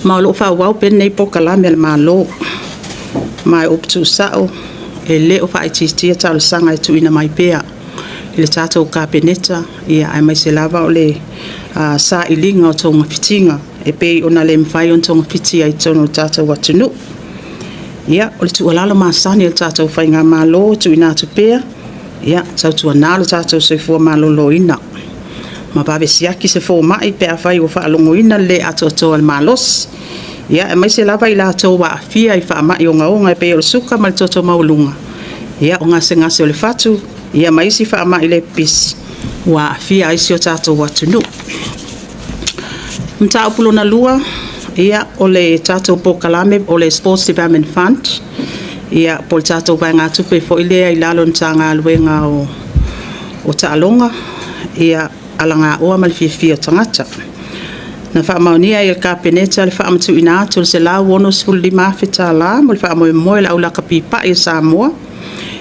Ma o lo o faaauau pea lenei polokalame a le Malo. Ma o upu tuusao, e le o faaitiitia talosaga e tuuina mai pea i le tatou Kapeneta, aemaise lava o le sailiga o togafitiga e pei ona le mafai ona togafiti i totonu o le tatou atunuu. Ia, o le tuualalo masani a le tatou faigamalo e tuuina atu pea, ia tautuana lo tatou soifua maloloina, ma vave siaki se fomai pe afai ua faalogoina le le atoatoa o le malosi, aemaise lava i latou ua aafia i faamai ogaoga e pei o le suka ma le toto maualuga, o gasegase o le fatu ma isi faamai le pipisi ua aafia ai si o tatou atunuu. O le mataupu lona lua, o le tatou polokalame po o le Sports Development Fund, po o le tatou vaegatupe foi lea i lalo o le Matagaluega o Taaloga, Alagaoa ma le Fiafia o Tagata. Na faamaonia e le Kapeneta le faamatuuina atu o le $165,000 mo le faamoemoe o le au lakapi pai a Samoa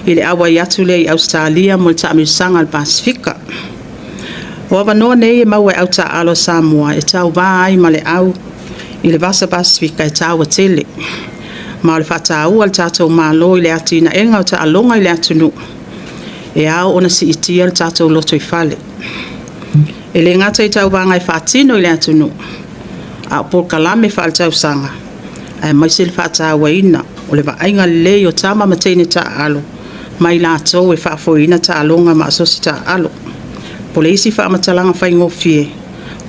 i le auai atu lea i Ausetalia mo le taamilosaga a le Pasefika. O avanoa nei e maua e autaaalo a Samoa e tauva ai ma le au i le Vasa Pasefika e taua tele. Ma o le faataua a le tatou Malo i le atinaeina o taaloga i le atunuu, e ao ona siitia lo tatou lotoifale. E le gata i tauvaga e faatino i le atunuu, a o polokalame faaletausaga, aemaise le faatauaina o le vaaiga lelei o tama ma teine taaalo, ma i latou e faafoeina taaloga ma asosi taaalo. O le isi faamatalaga faigofie,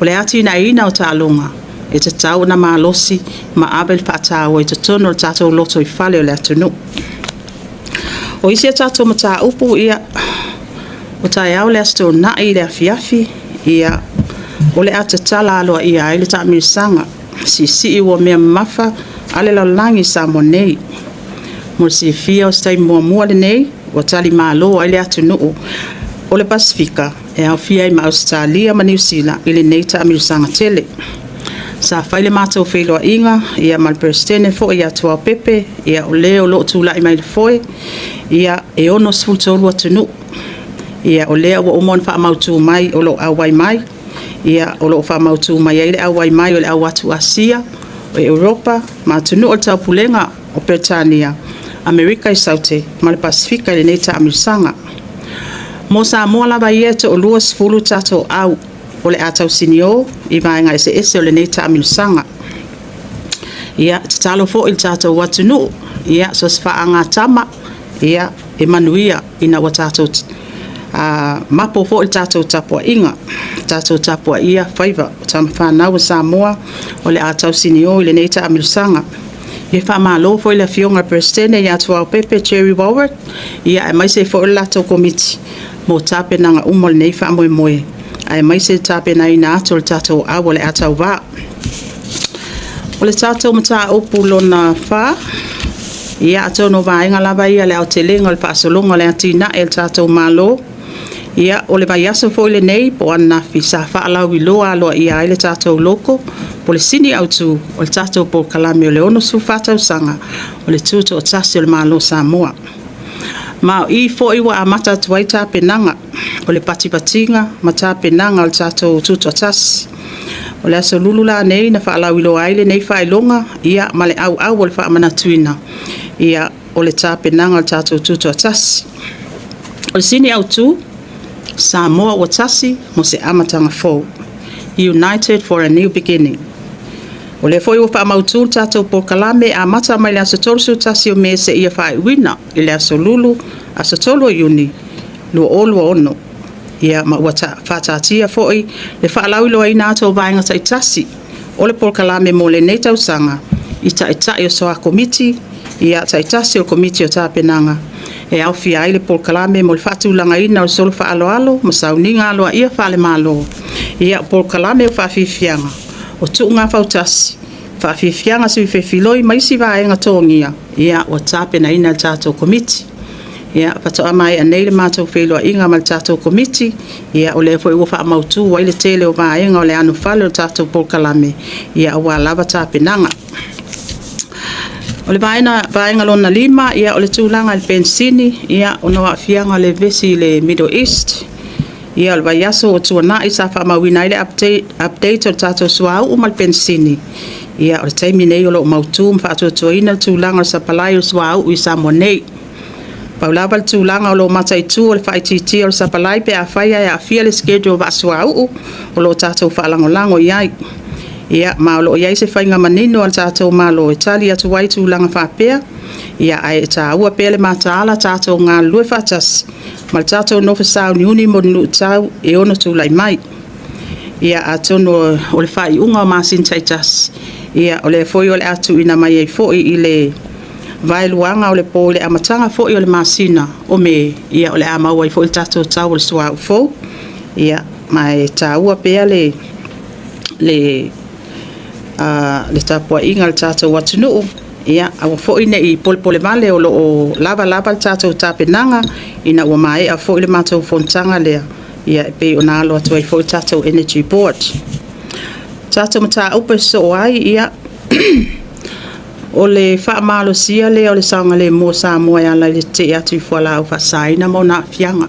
o le atinaeina o taaloga, e tatau ona malosi ma ave le faataua i totonu o le tatou lotoifale o le atunuu. O isi a tatou mataupu, o taeao le Aso Toonai i le afiafi, o le a tatala aloaia ai le taamilosaga Siisii Uamea Mamafa a le Lalolagi i Samoa nei. Mo le silafia o se taimi muamua lenei ua talimalo ai le atunuu o le Pasefika e aofia ai ma Ausetalia ma Niu Sila i lenei taamilosaga tele. Sa fai le matou feiloaiga ma le Peresetene foi ia Tuao Pepe, o le o lo o tulai mai i le foe, e 63 atunuu. O lea ua uma ona faamautu mai o lo o auai mai, o lo o faamautu mai ai le auai mai o le au atu Asia, o Europa ma atunuu o le Taupulega o Peretania, Amerika i Saute ma le Pasefika i lenei taamilosaga. Mo Samoa lava ia, e toa 20 tatou au o le a tausinio i vaega eseese o lenei taamilosaga. Ia, e tatalo foi i le tatou atunuu, so o se faagatama, e manuia ina ua tatou mapo foi le tatou tapuaiga, tatou tapuaia faiva o tama fanau a Samoa o le a tausinio i lenei taamilosaga. E faamalo foi i le Afioga i le Peresetene ia Tuao Pepe Jerry Wallwork, aemaise foi o le latou Komiti mo tapenaga uma o lenei faamoemoe, aemaise le tapenaina atu o le tatou au o le a tauva. O le tatou mataupu lona 4, ia atonu o vaega lava ia i le aotelega o le faasologa o le atinae a le tatou Malo. Ia, o le vaiaso foi lenei po o ananafi sa faalauiloa aloaia ai le tatou logo po o le sini autu o le tatou polokalame o le 64 tausaga o le Tutoatasi o le Malo o Samoa. Ma o i foi ua amata atu ai tapenaga o le patipatiga ma tapenaga o le tatou Tutoatasi. O le Aso Lulu lenei na faalauiloa ai lenei faailoga ma le auau o le faamanatuina o le tapenaga o le tatou Tutoatasi. O le sini autu, Samoa ua tasi mo se amataga fou, United for a New Beginning. O lea foi ua faamautu le tatou polokalame e amata mai le aso 31 o Me seia faaiuina i le Aso Lulu, aso 3 o Iuni 2026. Ia ma ua faataatia foi le faalauiloaina atu o vaega taitasi o le polokalame mo lenei tausaga i Taitai o Soa Komiti taitasi o Komiti o Tapenaga, e aofia ai le polokalame mo le faatulagaina o le solo faaaloalo ma sauniga aloaia faale-Malo, polokalame o faafiafiaga, o tuuga fautasi, faafiafiaga a sui fefiloi ma isi vaega togia ua tapenaina e le tatou Komiti. Ia, faatoa maea nei le matou feiloaiga ma le tatou Komiti, o lea foi ua faamautu ai le tele o vaega o le anofale o le tatou polokalame aua lava tapenaga. O le vaega lona 5, o le tulaga i le penisini ona o aafiaga o le vevesi i le Middle East. O le vaiaso ua tuanai sa faamauina ai le update o le tatou suauu ma le penisini. Ia, o le taimi nei o lo o mautu ma faatuatuaina le tulaga o le sapalai o le suauu i Samoa nei. Pau lava le tulaga o lo o mataitu o le faaitiitia o le sapalai pe afai ae aafia le schedule o vaa suauu o lo o tatou faalagolago i ai. Ia, ma o lo o i ai se faiga manino a le tatou Malo e tali atu ai i tulaga faapea, ae taua pea le mataala tatou galulue faatasi ma le tatou nofo sauniuni mo ni luitau e ono tulai mai. Ia, atonu o le faaiuga o masina taitasi, ia o lea foi o le a tuuina mai ai foi i le vaeluaga o le po i le amataga foi o le masina o Me, o le a maua ai foi le tatou tau o le suauu fou. Ia, ma e taua pea le tapuaiga a le tatou atunuu, ia aua foi ne i polepolevale, o lo o lava lava le tatou tapenaga ina ua maea foi le matou fonotaga lea e pei ona alo atu ai foi le tatou Energy Board. O tatou mataupu e sosoo ai, ia, o le faamalosia lea o le saogalemu o Samoa e ala i le tetee atu i fualaau faasaina ma ona aafiaga. E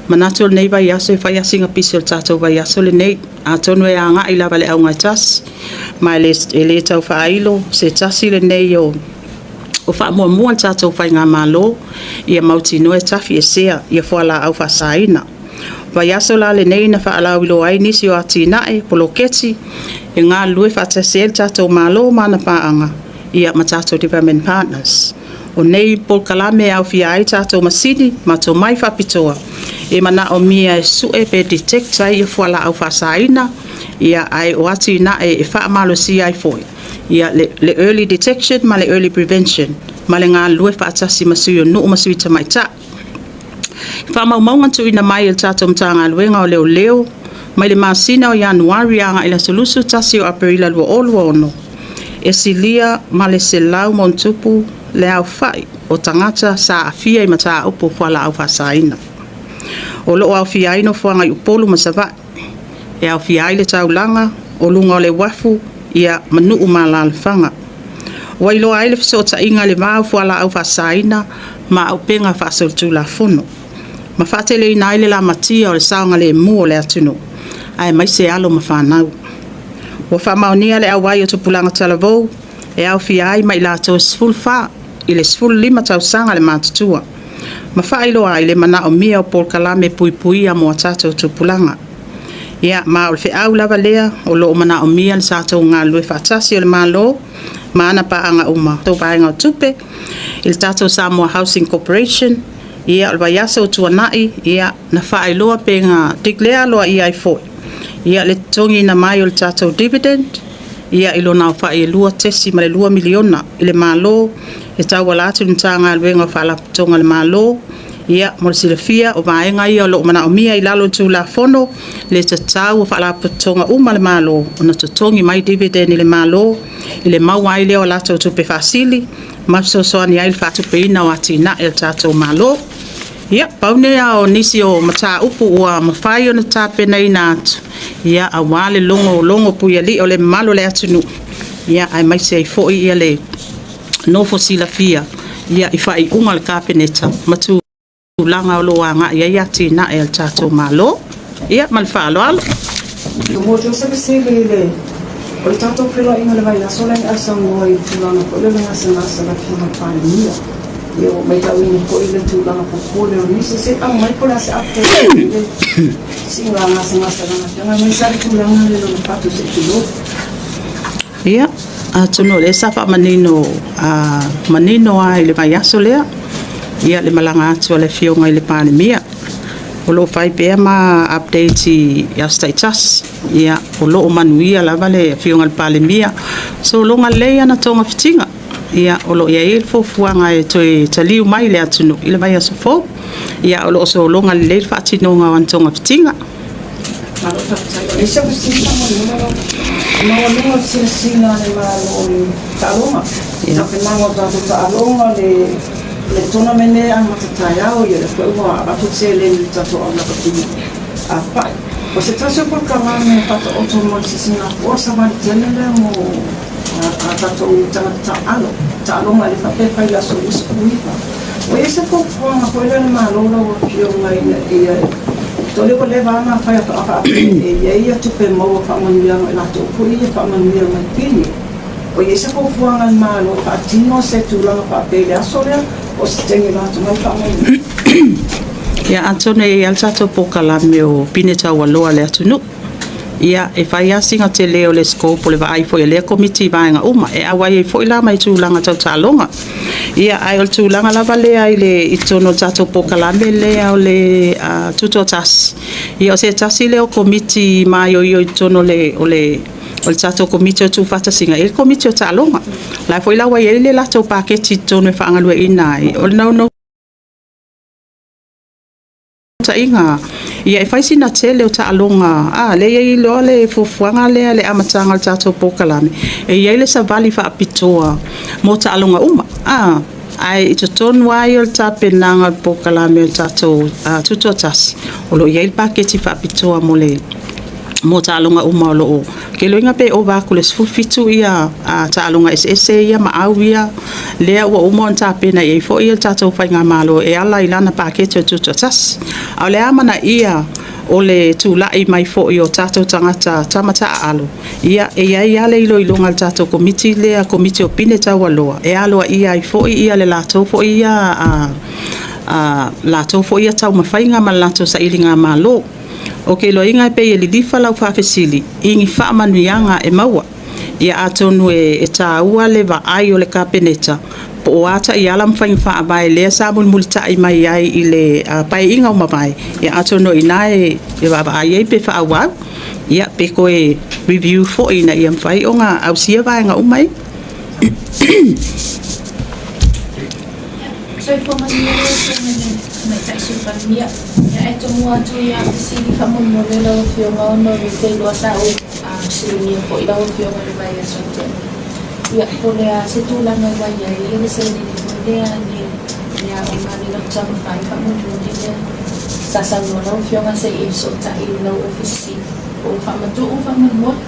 manatu o lenei vaiaso e fai lava sina pisi o le tatou vaiaso lenei, atonu e agai lava i le auga e tasi, ma e le tau faailo o se tasi lenei o faamuamua a le tatou faigamalo, ia mautinoa e tafiesea fualaau faasaina. O le vaiaso la lenei na faalauiloa ai nisi o atinae, poloketi e galulue faatasi ai le tatou Malo ma ana paaga ma tatou development partners. O nei polokalame e aofia ai tatou masini ma tomai faapitoa e manaomia e sue pe detect ai fualaau faasaina, ae o atinae e faamalosia ai foi le early detection ma le early prevention ma le galulue faatasi ma sui o nuu ma sui tamaitai. O faamaumauga na tuuina mai e le tatou Matagaluega o Leoleo mai le masina o Ianuari agai le aso 21 o Aperila 2026, e silia ma le 100+ le aofai o tagata sa aafia i mataupu o fualaau faasaina. O lo o aofia ai nofoaga i Upolu ma Savaii, e aofia ai le taulaga, o luga o le uafu ma nuu ma alaalafaga. Ua iloa ai le fesootaiga i le va o fualaau faasaina ma auupega faasolitulafono, ma faateleina ai le lamatia o le saogalemu o le atunuu, aemaise alo ma fanau. Ua faamaonia le auai o tupulaga talavou, e aofia ai ma i latou e 14 i le 15 tausaga le matutua, ma faailoa ai le manaomia o polokalame puipuia mo a tatou tupulaga. Ia, ma o le feau lava lea o lo o manaomia le tatou galulue faatasi o le Malo ma ana paaga uma, tatou vaega o tupe i le tatou Samoa Housing Corporation. Ia, o le vaiaso ua tuanai na faailoa pe na declare aloaia ai foi le totogiina mai o le tatou dividend i lona aofai e $2.2 miliona i le Malo e tauala atu i le Matagaluega o Faalapotopotoga a le Malo. Ia, mo le silafia o vaega ia o lo o manaomia i lalo o le Tulafono le tatau o Faalapotopotoga uma a le Malo ona totogi mai dividend i le Malo i le maua ai lea o latou tupe faasili ma fesoasoani ai i le faatupeina o atinae a le tatou Malo. Ia, pau lea o nisi o mataupu ua mafai ona tapenaina atu aua le logologopuialii o le mamalu o le atunuu, aemaise ai foi le nofo silafia i faaiuga a le Kapeneta ma tulaga o lo o agai i ai atinae a le tatou Malo. Ia, ma le faaaloalo. Mo Joseph Sili i le o le tatou feiloaiga i le vaiaso lea na e saunoa i le tulaga foi lea o le gasegase a le Afioga i le Palemia. Ia ua matauina foi le tulaga popole o nisi, se i aumai po o le a se update i le siiga gasegase a lana Afioga aemaise lava le tulaga lea i lona fatu se i tulou. Ia, atonu o lea sa faamanino manino lava i le vaiaso lea, ia le malaga atu a le Afioga i le Palemia. O lo o fai pea ma update i aso taitasi. Ia, o lo o manuia lava le Afioga i le Palemia, sologa lelei ana togafitiga. Ia, o lo o i ai le fuafuaga e toe taliu mai i le atunuu i le vaiaso fou. Ia, o lo o sologa lelei le faatinoga o ana togafitiga. Malo faafetai. O le isi au fesili faamolemole lau Afioga, maualuga le silasila a le Malo i taaloga, tapenaga o tatou taaloga, le tournament lea e amata taeao, ia lea foi ua avatu le seleni i le tatou au lakapi pai. O se tasi o polokalame faataoto mo le silasila atu, o le savali tele lea mo a tatou tagata taaalo, taaloga e le faapea e fai i le aso 29. Ua i ai se fuafuaga foi lea a le Malo lau Afioga ina ia tole ua leva lava ona fai atu a faapea e i ai tupe maua faamanuiaga i latou foi ia faamanuia mai pili. O i ai se fuafuaga a le Malo e faatino se tulaga faapea i le aso lea, po o se taimi o le a mai faamolemole? Ia, atonu e i ai lava le tatou polokalame o pine taualoa a le atunuu. Ia, e fai lava sina tele o le scope o le vaai foi a lea Komiti i vaega uma, e auai ai foi la ma le tulaga tau taaloga. Ia, ae o le tulaga lava lea i totonu o le tatou polokalame lea o le Tutoatasi, ia o se tasi lea o Komiti maioio i totonu o le tatou Komiti o Tuufaatasiga, e i ai le Komiti o Taaloga. O la foi la ua i ai le latou paketi i totonu e faagalueaiina ai. O le naunautaiga ia e fai sina tele o taaloga, lea e i ai loa le fuafuaga lea i le amataga o le tatou polokalame, e i ai le savali faapitoa mo taaloga uma. Ae i totonu lava ia o le tapenaga o le polokalame o le tatou Tutoatasi, o lo o i ai le paketi faapitoa mo taaloga uma o lo o. Ou te iloaina pe ova atu i le 17 taaloga eseese ia ma au ia, lea ua uma ona tapena i ai foi le tatou faigamalo e ala i lana paketi o le Tutoatasi. A o le amanaia o le tulai mai foi o tatou tagata tama taaalo, ia e i ai lava le iloiloga a le tatou Komiti lea, Komiti o Pine Taualoa, e aloaia ai foi le latou foi ia taumafaiga ma le latou sailigamalo. Ou te iloaina e pei e lilifa lau faafesili i ni faamanuiaga e maua. Ia atonu e taua le vaai o le Kapeneta po o a taiala ma faiga faavae lea sa mulimulitai mai ai i le Paeaiga ua mavae, ia atonu o i ina e vaavaai i ai pe faaauau, ia pe toe review foi ina ia mafai ona ausia vaega uma ia. Soifua manuia lau Afioga i le Tamaitai Sui Palemia. Ia, e tomua atu ia fesili faamolemole lau Afioga, ona o le te iloa sa ou fesiligia foi lau Afioga i le vaiaso na tea nei. Ia, po o le a se tulaga ua i ai le seleni foi lea le aoga a le Dr. Mafai faamolemole, lea sa saunoa lau Afioga se i e fesootai i lau Ofisa Sili po o faamatuu faamolemole.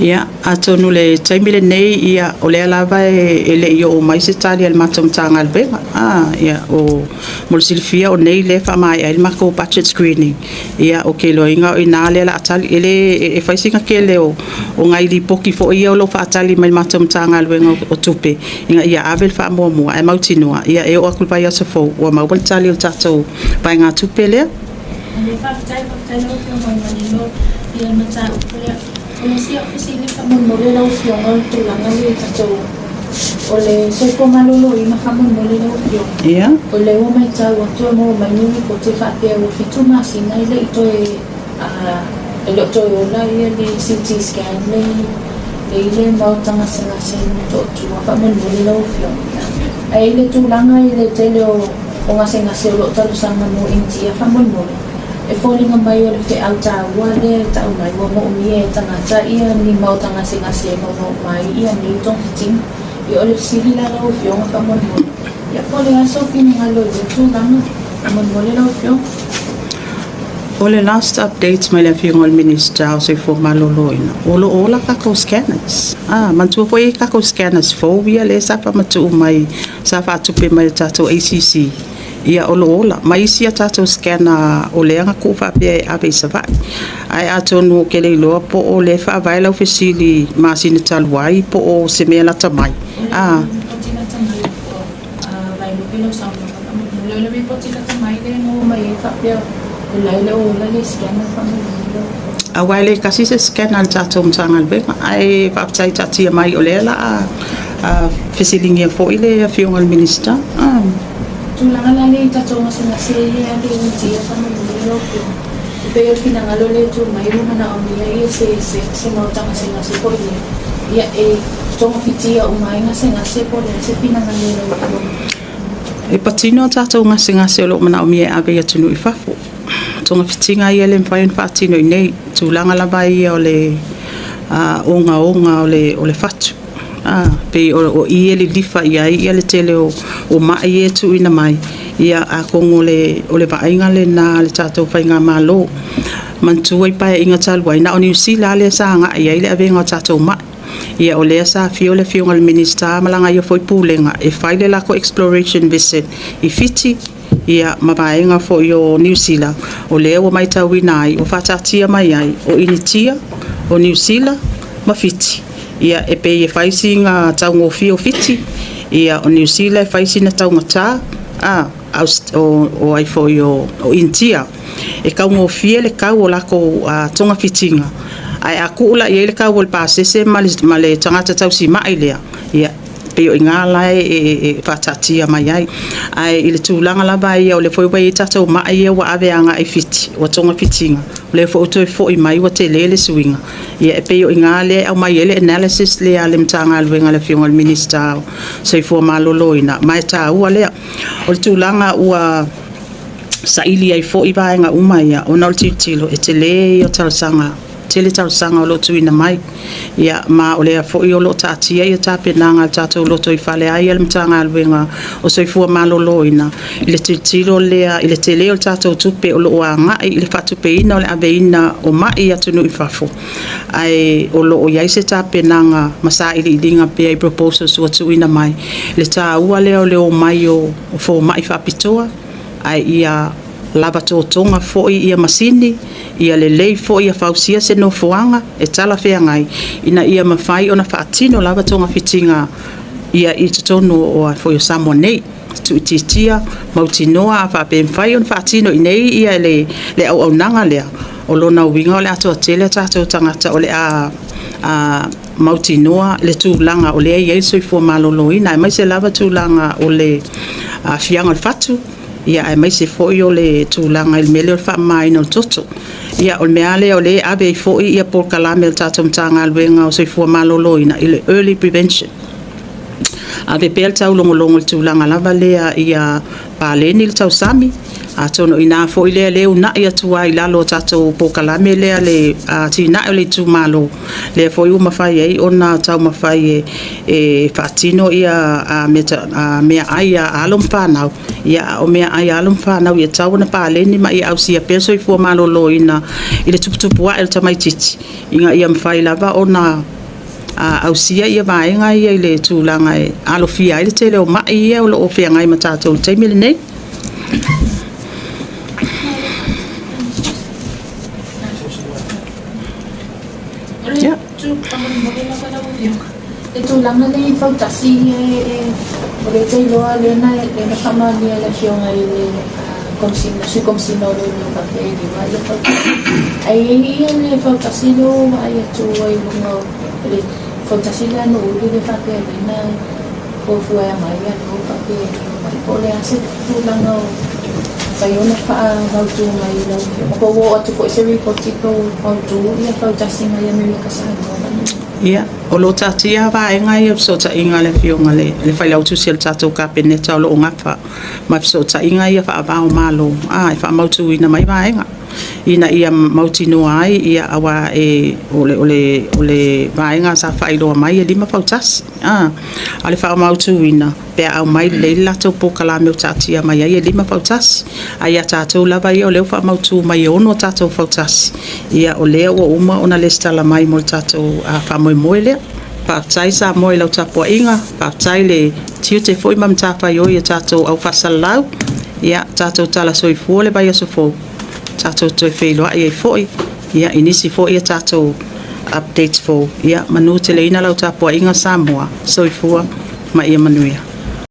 Ia, atonu le taimi lenei, ia, o lea lava e le i oo mai se tali a le matou Matagaluega. Ia, o mo le silafia o nei lea e faamaea ai le matou budget screening. Ia, ou te iloaina o i ina lea o le a tali. E le e fai sina tele o nai lipoti foi ia o lo o faatali mai le matou Matagaluega o Tupe ina ia ave le faamuamua, ae mautinoa ia e oo atu i le vaiaso fou ua maua le tali o le tatou vaegatupe lea. Faafetai, faafetai lau Afioga o le manino ia le mataupu lea. O le isi au fesili faamolemole lau Afioga, o le tulaga lea i tatou o le soifua maloloina faamolemole lau Afioga. O lea ua matau atu e maua mai ni lipoti faapea ua 7 masina e le i toe e le o toe ola ia le CT scan le le i le maota gasegase i Motootua faamolemole lau Afioga. Ae i le tulaga i le tele o gasegase o lo o talosaga mo Initia faamolemole, e foliga mai o le feau taua lea e tau mai ua moomia e tagata ia ni maota gasegase e maumau mai ia nei togafitiga. Ia, o le fesili la lau Afioga faamolemole, ia po o le a sou finagalo i lea tulaga faamolemole lau Afioga? O le last update mai le afioga i le Minisita o Soifua Maloloina, o lo o ola tatou scanners. Manatua foi e tatou scanners fou ia lea sa faamatuu mai, sa faatupe mai e le tatou ACC, ia o lo o ola. Ma isi a tatou scanner o lea na tuu faapea e ave i Savaii. Ae atonu ou te le iloa po o lea e faavae lau fesili masina talu ai po o se mea lata mai. O le lipoti lata mai, Vaelupe lau saunoaga faamolemole. O le lipoti lata mai lea na maua mai ai faapea o la e le o ola le scanner faamolemole lau Afioga. Aua e le tasi se scanner a le tatou Matagaluega, ae faafetai taatia mai o lea o le a fesiligia foi le afioga i le Minisita. Tulaga la lea i tatou gasegase ia le initia faamolemole lau Afioga. E pei o le finagalo lea e tu mai ua manaomia ia se maota gasegase foi lea. Ia e togafitia uma ai gasegase po o le a se finagalo o lau Afioga? E patino a tatou gasegase o lo o manaomia e ave i atunuu i fafo. Togafitiga ia e le mafai ona faatino i nei, tulaga lava ia o le ogaoga o le fatu. Pei o i e lilifa i ai ia le tele o mai ia e tuuina mai, ia atonu o le vaaiga lena a le tatou faigamalo. Manatua i Paeaiga talu ai, na o Niu Sila lava lea sa agai i ai le avega o tatou mai. Ia o lea sa afio le afioga i le Minisita ma lana ia foi pulega e fai le latou exploration visit i Fiti ia ma vaega foi o Niu Sila, o lea ua matauina ai, ua faataatia mai ai o Initia, o Niu Sila ma Fiti. Ia, e pei e fai sina taugofie o Fiti, ia o Niu Sila e fai sina taugata, a o ai foi o Initia. E taugofie le tau o latou togafitiga, ae a tuu la i ai le tau o le pasese ma le tagata tausimai lea, ia, pei o i ina la e faataatia mai ai. Ae i le tulaga lava ia, o lea foi ua i ai tatou mai ia ua ave agai i Fiti, ua togafitiga, o lea foi ua toe foi mai ua tele le suiga. Ia e pei o i ina lea e aumai ai le analysis lea a le Matagaluega a le Afioga i le Minisita o Soifua Maloloina, ma e taua lea. O le tulaga ua saili ai foi vaega uma ia, ona o le tilotilo e tele ia o talosaga, tele talosaga o lo o tuuina mai. Ia, ma o lea foi o lo o taatia ia tapenaga a le tatou lotoifale lava ia a le Matagaluega o Soifua Maloloina, i le tilotilo lea i le tele o le tatou tupe o lo o agai i le faatupeina o le aveina o mai i atunuu i fafo, ae o lo o i ai se tapenaga ma sailiiliga pea i proposals ua tuuina mai, le taua lea o le omai o fomai faapitoa, ae ia lava totoga foi ia masini, ia lelei foi ia fausia se nofoaga e talafeagai, ina ia mafai ona faatino lava togafitiga ia i totonu o Samoa nei. Tuuitiitia, mautinoa a faapea e mafai ona faatino i inei ia le auaunaga lea, o lona uiga o le a toatele a tatou tagata o le a mautinoa le tulaga o lea e i ai le soifua maloloina, aemaise lava tulaga o le aafiaga o le fatu, ia aemaise foi o le tulaga i le mea lea o le faamamaina o le toto. Ia o le mea lava lea o lea e ave ai foi ia polokalame a le tatou Matagaluega o Soifua Maloloina i le early prevention. Ave pea le taulogologo i le tulaga lava lea ia paleni le tausami, atonu o i ina foi lea e uunai atu ai i lalo o tatou polokalame lea le atinae o le itumalo, lea foi ua mafai ai ona taumafai e faatino ia meaai a alo ma fanau, ia a o meaai a alo ma fanau ia tatau ona paleni ma ia ausia pea le soifua maloloina i le tuputupu ae o le tamaitiiti, ina ia mafai lava ona ausia ia vaega ia i le tulaga e alofia ai le tele o mai ia o lo o feagai ma tatou i le taimi lenei. O le tulaga lea i fautasi ia o lea e te iloa lea na faamaonia e le Afioga i le Sui Komesina o Leoleo faapea e 5 ia fautasi. Ae i ai ia le fautasi lea ua vaai atu ai i luga o le fautasi lea a Nuuuli lea faapea lea na fuafua e aumai ia lua faapea e omai. Po o le a se tulaga o mafai ona faamautu mai i lau Afioga? Po ua oo atu foi se lipoti po ua mautu ia fautasi mai Amerika Samoa? Ia, o lo o taatia vaega ia o fesootaiga a le Afioga i le Failautusi a le tatou Kapeneta o lo o gafa ma fesootaiga ia faava-o-Malo e faamautuina mai vaega ina ia mautinoa ai, ia, aua e, o le vaega sa faailoa mai e 5 fautasi. A o le faamautuina pe a aumai lelei le latou polokalame o taatia mai ai e 5 fautasi. Ae ia tatou lava ia o lea ua faamautu mai e 6 a tatou fautasi, ia o lea ua uma ona lesitala mai mo le tatou faamoemoe lea. Faafetai Samoa i lau tapuaiga, faafetai le tiute foi ma matafaioi a tatou au faasalalau, ia tatou tala soifua le vaiaso fou, tatou toe feiloai ai foi ia i nisi foi a tatou updates fou. Ia manuteleina lau tapuaiga Samoa, soifua ma ia manuia.